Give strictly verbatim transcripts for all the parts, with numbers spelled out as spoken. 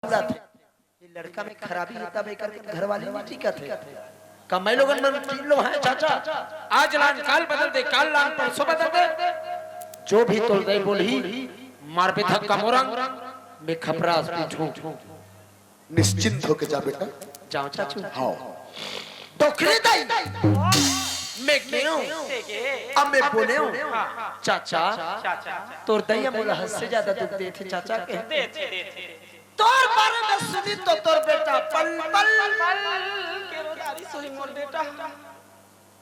उड़ाथे। ये लड़का में खराबी हे, तब एकर घरवाली नहीं टिकत हे। का मैं लोगन मन टीम लो हैं चाचा? आज लान काल बदल दे, काल लान परसों बदल दे। जो भी तोर दई बोलही, मारबे धक्का मोरंग, मैं खपरा अस पीठू। निश्चिंत होके जा बेटा। जाओ चाचू। हाँ। डोकरी दई। मैं क्यों? अब मैं बोले हूँ। हाँ। चाचा, चाचा। तोर दई मोला हद से ज्यादा दुख देथे चाचा के। देथे, देथे। तोर बारे में सुनी तो तोर बेटा पल पल पल के रोदारी सोही मोर बेटा।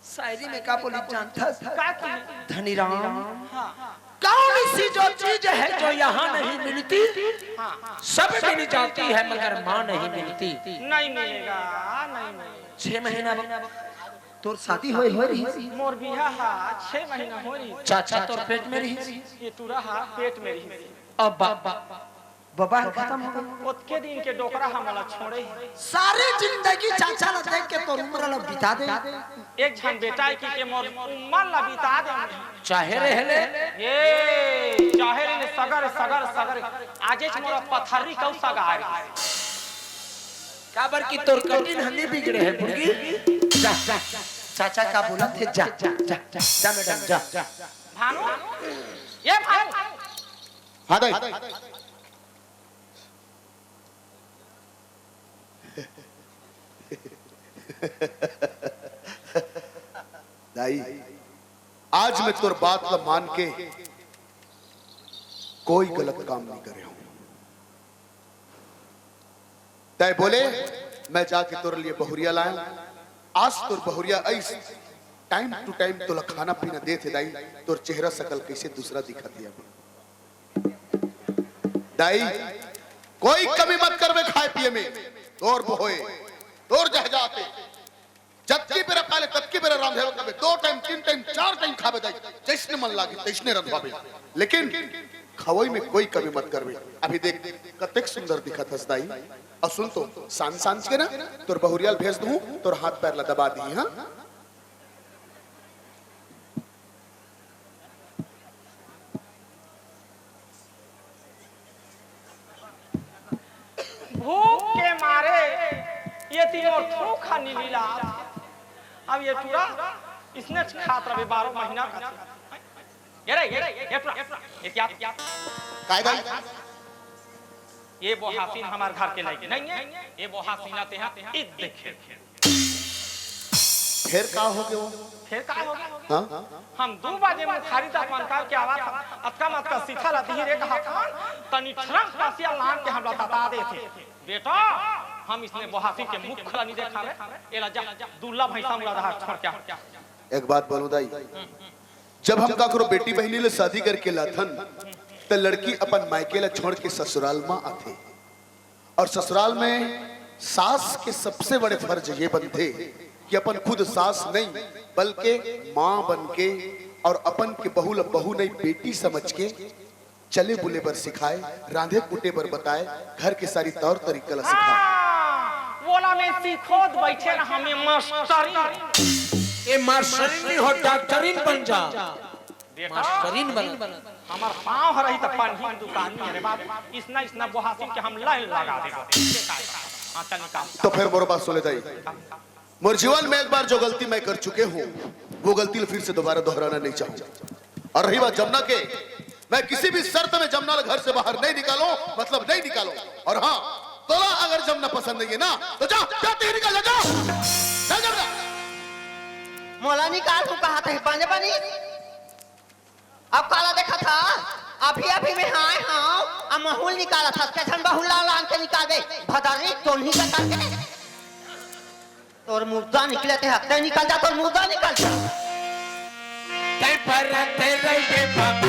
शायरी में का बोली जानथस? का कही? धनीराम, हाँ। कौन सी जो चीज है जो यहाँ नहीं मिलती? हाँ। सब मिल जाती है मगर माँ नहीं मिलती। नहीं मिलेगा, नहीं मिलेगा। छह महीना ब-, तोर शादी होए, होए रही? मोर बिहा हा छह महीना होए रही। चाचा तोर पेट में रही? ये टूरा हा पेट में रही। अब बा-, बबा ह खतम हो गे। ओतके दिन के डोकरा ह मोला छोड़े हे। सारी जिंदगी चाचा ला देख के तोर उम्र ला बिता दे। एक झन बेटा हे कि के मोर उम्र ला बिता दे। चाहे रह ले। ये चाहे रह ले, सगर, सगर, सगर। आजेच मोर पथरी कऊ सगार। काबर कि तोर कटिन ह नी बिगड़े हे, बुड़गी। जा, जा, चाचा का बोलथे, जा, जा, जा, जा, जा मैडम, जा। भानु, ये भानु। हाँ दाई। दाई, आज मैं तोर बात ला मान के कोई गलत काम नहीं करे हूँ। तैं बोले, मैं जाके तोर लिए बहुरिया लाया। आज तोर बहुरिया अइस time to time तोला खाना पीना देथे दाई, तोर चेहरा सकल कैसे दूसरा दिखत हे अभी। दाई, कोई कमी मत करबे खाए पिए में। तोर बोहोए, तोर जहजाते, जतकी बेरा पाले ततकी बेरा रांधे कबे, दो time, तीन time, चार time खाबे दाई, जैसने मन लागे तैसने रंधवाबे, लेकिन खवई में कोई कमी मत करबे। अभी देख कतेक सुंदर दिखत हस दाई। अउ सुन तो, सांझ सांझ के ना तोर बहुरिया ल भेज दूं, तोर हाथ पैर ला दबा दी, हाँ? भूख के मारे ये तीनों थूक खा नीली लात। अब ये टूरा इसने खात रहे बारह महीना का। ये रे, ये रे, ये टूरा, ये क्या? काय दाई? ये बोहासिन हमार घर के लायक नहीं है, ये बोहासिन आते हैं, ईद देखे। फेर का हो गे वो? फेर का हो गे? हाँ? हम दू बजे मुखारी तक मन करके आवत हन, अतका मत का सीखा ला धीरे कहा था, तनी ठरंग पसिया लान के हमला बता दे थे। बेटा, हम इसने बोहासी के मुख ला नहीं देखा रे, एला जा, दूल्हा भैंसा मुड़ा रहा छोड़ के आ। एक बात बोलूं दाई, जब हम काकरो बेटी बहिनी ले शादी करके लाथन, त लड़की अपन मायके ला छोड़ के ससुराल मा आथे। और ससुराल में सास के सबसे बड़े फर्ज ये बनथे कि अपन खुद सास नहीं, बल्कि माँ बन के और अपन के बहू ल बहू नहीं, बेटी समझ के चले बुले बर सिखाए, रांधे कूटे बर बताए, घर के सारी तौर तरीका ला सिखाए। हाँ, वोला में सीखोत बैठे रहा, में मास्टरी। ये मास्टरी नहीं हो, डॉक्टरी बन जा। बेटा, मास्टरीन बन। हमर पाँव ह रही त पनही के दुकान में रे बाबू, इसना, इसना बोहासी के हम लाइन लगा देबो। हाँ, चल निकाल। तो फिर मोर बात सुन ले दाई। मोर जीवन में एक बार जो गलती मैं कर चुके हूँ, वो गलती फिर से दोबारा दोहराना नहीं चाहूँ। और रही बात जमना के, मैं किसी भी शर्त में जमना ला घर से बाहर नहीं निकालूं, मतलब नहीं निकालूं। और हाँ, तोला अगर जमना पसंद नहीं है ना, तो जा, जा, तहीं निकल जा, जा। चल, जा, जा। मोला निकाल, तू कहा थे, बने बनी? अब काला देखा था, अभी अभी में आए हाँ, अब महूल निकाला था, कैसन बहुल लाल लान के निकाल दे, भदरी टोनही का करके। तोर मुर्दा निकले ते हफ्ते निकल जा, तोर मुर्दा निकल जा। तै पर तेरे ये बाबा।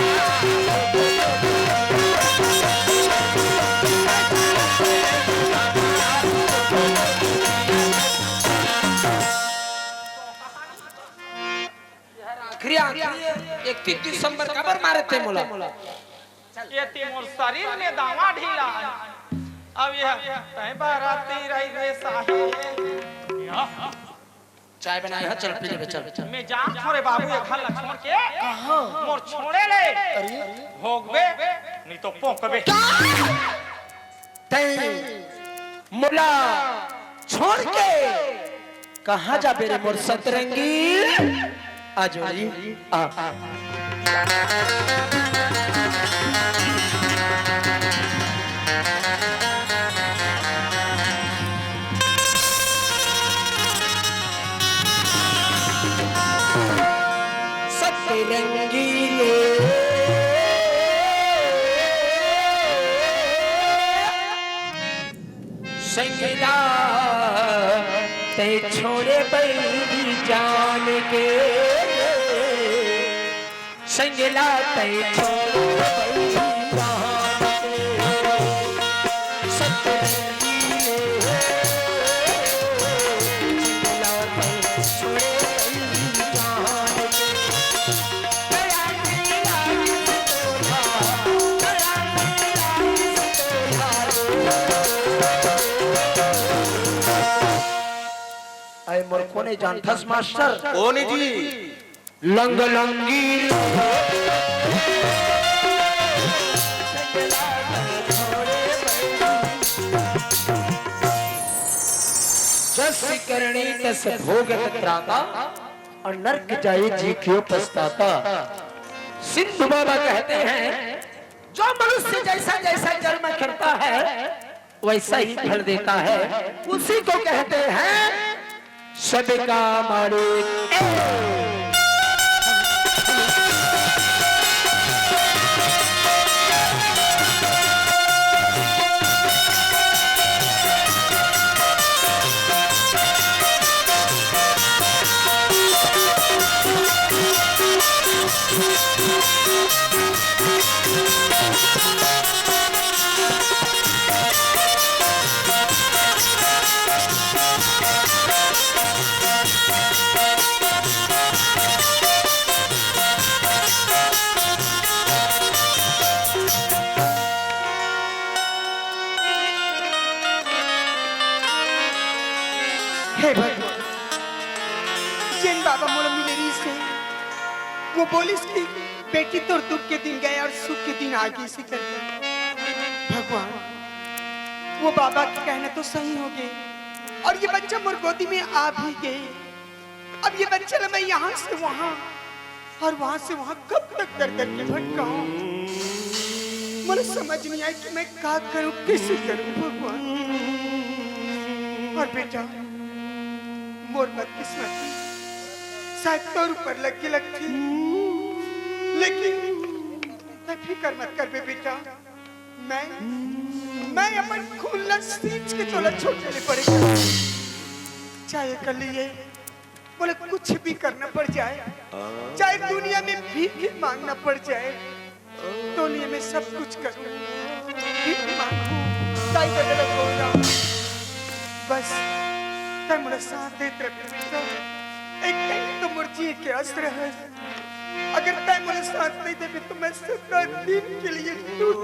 आखिरी, आखिरी, इकतीस दिसंबर काबर मारे ते मोला? ये ती मोर शरीर में दावा ढीला है। अब ये तय बाराती रही रे साहे। चाय बनाए है, चल पी लेबे, चल। मैं जात हूँ रे बाबू, ये घर ला छोड़ के। कहाँ? मोर छोड़े ले। अरे। भोगबे, नहीं तो पोंकबे। तैं मोला छोड़ के कहाँ जाबे रे मोर सतरंगी? आ जोड़ी, आ। सतरंगी रे, संगला तैं छोड़े बई जान के, संगला तैं छोड़े बई जान के, सतरंगी रे, संगला तैं छोड़े बई जान के। अरे मोर कोन ए जानथस मास्टर? कोन ए जी? लंग लंगी। जस करनी तस भोगत त्राता, और नरक जाए जी क्यों पछताता। सिंधु बाबा कहते हैं, जो मनुष्य जैसा जैसा कर्म करता है, वैसा ही फल देता है, उसी को कहते हैं सबका मालिक। हे भगवान, जेन बाबा मोला मिले रहिस हे, वो बोलिस कि बेटी, तोर दुख के दिन गए और सुख के दिन आ गिस हे करके। भगवान, वो बाबा के कहना तो सही हो गे, और ये बच्चा मोर गोदी में आ भी गे। अब ये बच्चा ला मैं यहाँ से वहाँ और वहाँ से वहाँ कब तक दर दर के भटकाऊं? मोला समझ नहीं आए कि मैं का करूं, कैसे करूं भगवान। और बेटा, मोर बदकिस्मती शायद तोर ऊपर लग के लगती, लेकिन तैं फिकर मत करबे बेटा, मैं, मैं अपन खून ला सींच के तोला छोटे ले बड़े करूं। चाहे कल ये मोला कुछ भी करना पड़ जाए, चाहे दुनिया में भीख ही मांगना पड़ जाए, तो लिए मैं सब कुछ करूं। भीख मांगू, ताई का गला खोलना। बस, तैं मोला साथ देत रह बेटा। एक टाइम तो मोर जिए के आस रहय। अगर तैं मोला साथ नहीं देबे तो मैं सदा दिन के लिए टूट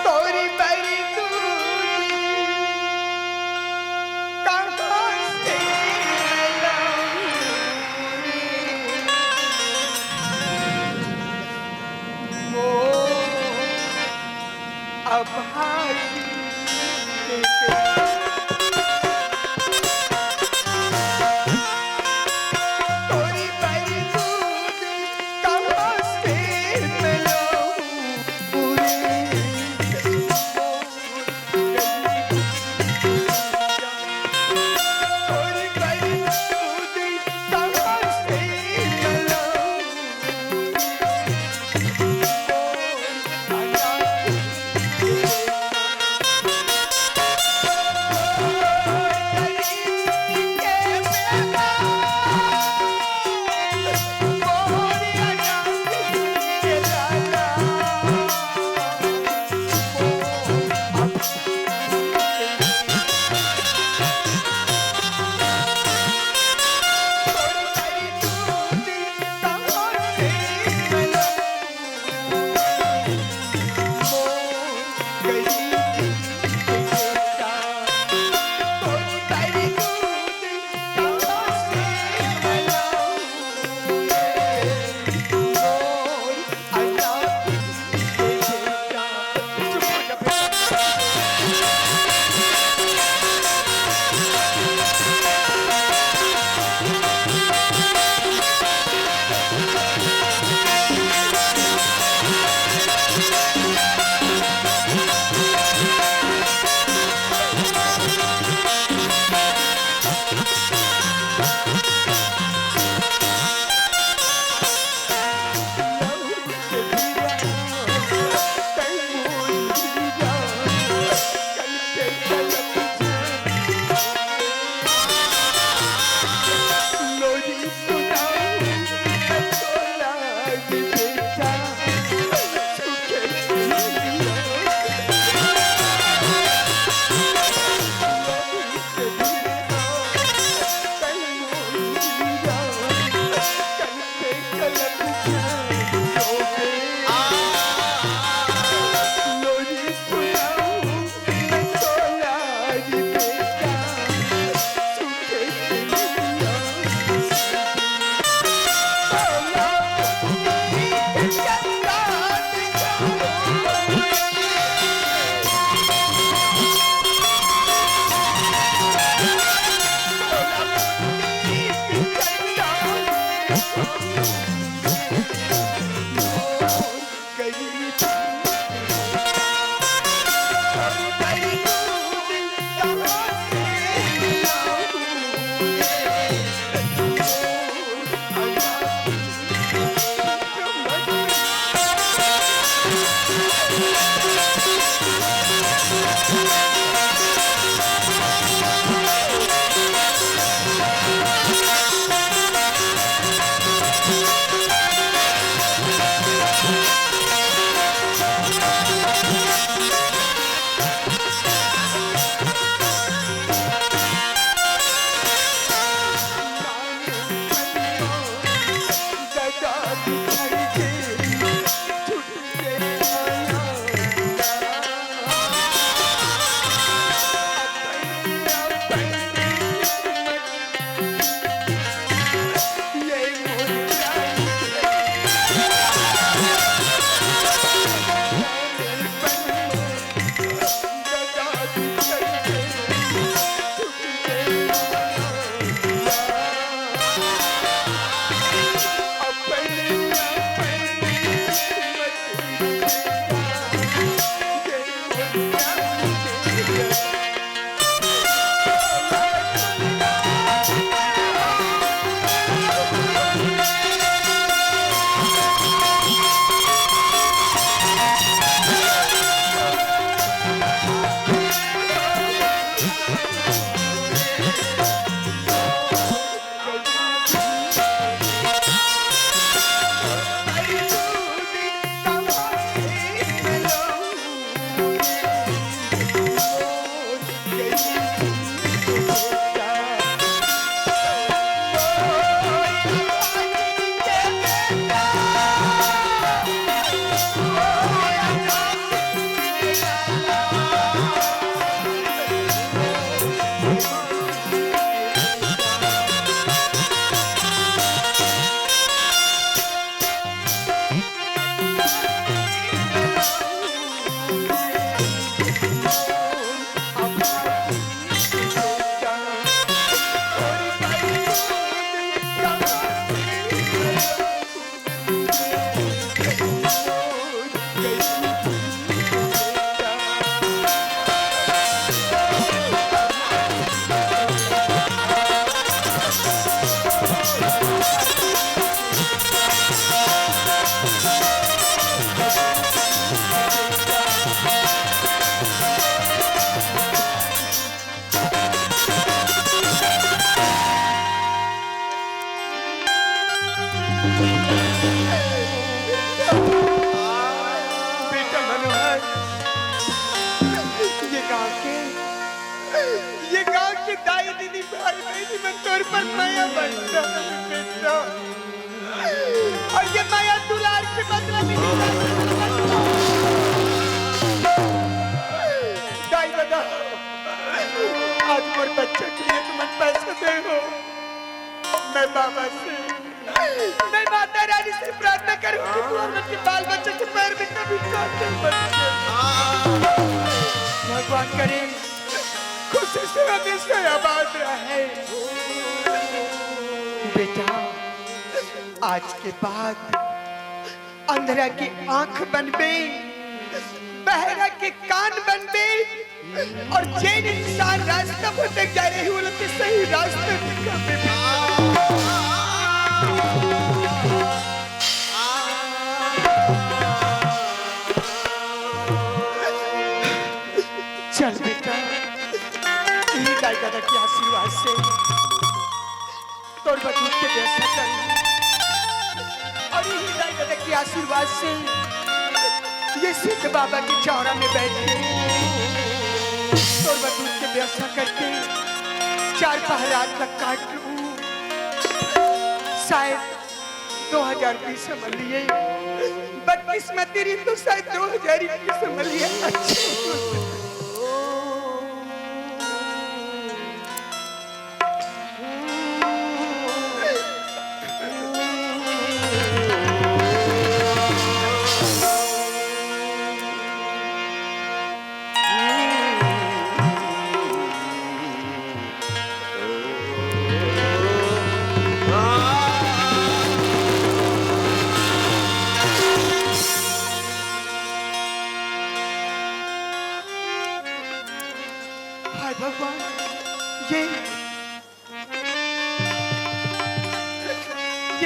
तोरी बड़ी दूरी कहाँ से लाऊं रे? मोर अभागी के तोरी बड़ी दूरी कहाँ बेटा मनोहर, ये गांव के, ये गांव के दाई दीदी भाई बहनी मन तोर पर मया बरसा हे बेटा। अउ ये मया दुलार के बदला में दाई ददा, आज मोर बच्चा के लिए तुमन पैसा दे हो। मैं बाबा से, मैं माता रानी से प्रार्थना करूं कि तू हमन के बाल बच्चा के पैर में कभी कांटे मत कर। भगवान करे खुशी से हमेशा आबाद रहे। बेटा, आज के बाद अंधरा के आंख बनबे, बहरा के कान बनबे, अउ जेन इंसान रास्ता भटक जा रहे, वो लोग के सही रास्ता दिखाबे। चल बेटा, इही दाई ददा के आशीर्वाद से तोर बटुक के व्यवस्था करी। अउ इही दाई ददा के आशीर्वाद से ये सिद्ध बाबा के चौरा में बैठ के तोर बटुक के व्यवस्था करके चार पहर रात तक काट लूं। शायद दो हज़ार बीस समझ लिए, बदकिस्मती रही तो शायद दो हज़ार इक्कीस समझ लिए। अच्छे।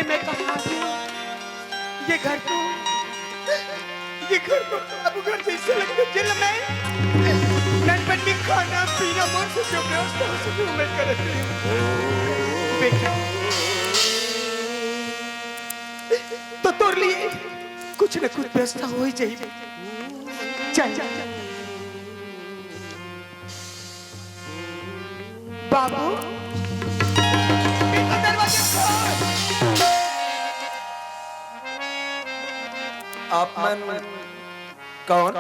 मैं कहाँ हूँ? ये घर तो, ये घर तो बाबू घर जैसे लगता, जेल में ननपन में खाना पीना मोर से जो व्यवस्था हो सके, वो मैं करत रही हूँ। बेटा, तो तोर लिए कुछ न कुछ व्यवस्था हो ही जाई। चल, बाबू, बेटा, दरवाजा खोल। आप मन कौन?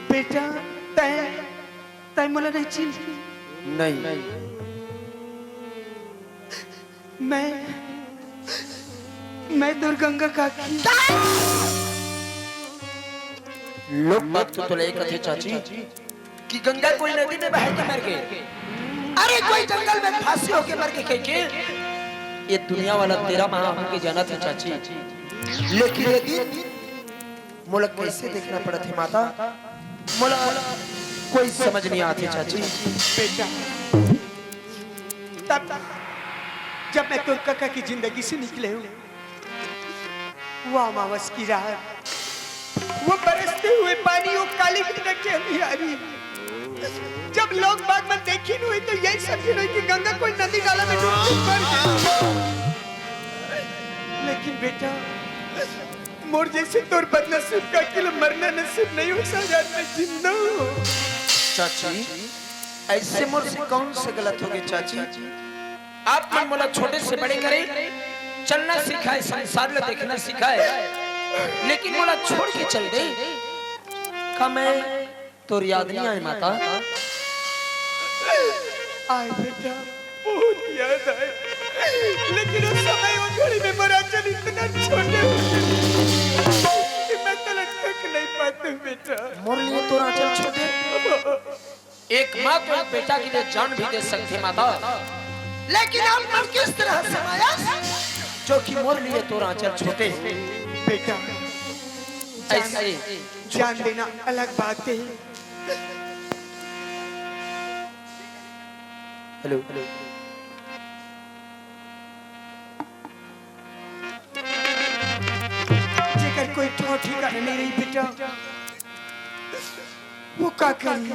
बेटा, तै, तै मोला नहीं चिन्ह? नहीं। मैं, मैं तोर गंगा काकी। लोग बाग तो तोला ये कथे चाची कि गंगा कोई नदी में बह के मर गे, अरे कोई जंगल में फांसी होके मर गे कह के। ये दुनिया वाला तेरा माँ हमके जानत हे चाची, लेकिन ये दिन मोला कैसे देखना पड़त हे माता, मोला कोई समझ नहीं आते चाची। बेटा, तब जब मैं तोर काका की जिंदगी से निकले हूँ, वो अमावस की रात, वो बरसते हुए पानी, वो काली घटा के अंधियारी, जब लोग बाग मन देखिन होही तो यही समझिन होही कि गंगा कोई नदी नाला में डूब के मर गे। लेकिन बेटा, मोर जैसे तोर बदनसीब काकी ल मरना नसीब नहीं हो, शायद मैं जिंदा हूँ। चाची, ऐसे मोर से कौन से गलत हो गे चाची? आप मन मोला छोटे से बड़े करे, चलना सिखाए, संसार ल देखना सिखाए, लेकिन मोला छोड़ के चल दे। का मैं तोर याद नहीं आए माता? आए बेटा, बहुत याद आए, लेकिन उस समय, उस घड़ी में मोर आंचल इतना छोटे होते कि मैं तोला तक नहीं पाते बेटा। मोर लिए तोर आंचल छोटे? एक माँ तो एक बेटा के लिए जान भी दे सकथे माता, लेकिन आप मन किस तरह समाया जो कि मोर लिए तोर आंचल छोटे? बेटा, जान, ऐसे जान देना अलग बात है। हेलो। जेकर कोई ठौर ठिकाना नहीं रही बेटा, वो का करी?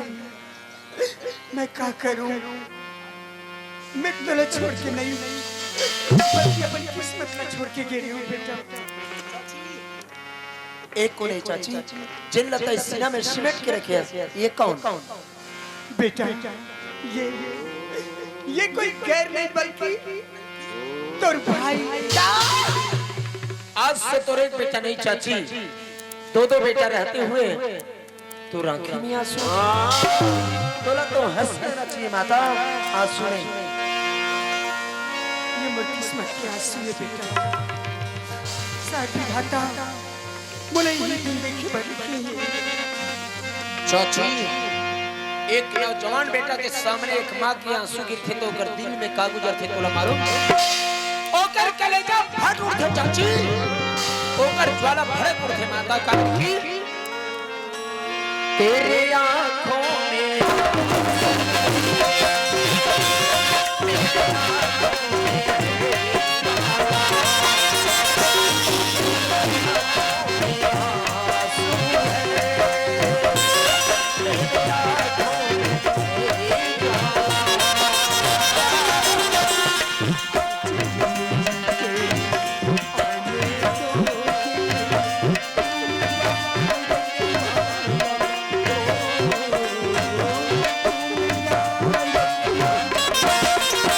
मैं का करूं? मैं तोला छोड़ के नहीं, बल्कि अपन किस्मत ला छोड़ के गे रही हूं बेटा। एक कोन हे चाची, जेन ला तैं सीना में सिमेट के रखे हस, ये कौन? बेटा, ये, ये कोई गैर नहीं बल्कि तोर भाई। आज से तोर एक बेटा नहीं चाची, दो दो बेटा रहते हुए तोर आंखी में आंसू। तोला तो हंस लेना चाहिए माता, आंसू नहीं। ये मोर किस्मत के आंसू हे बेटा। साथ विधाता मोला इही दिन देखे बर लिखे हे। चाची, एक नौजवान बेटा के सामने एक माँ के आंसू गिरथे तो ओकर दिल में का गुजरथे तोला मालूम? ओकर कलेजा फट उठथे चाची, ओकर ज्वाला भड़क उठथे माता, काबर कि तेरे आंखों में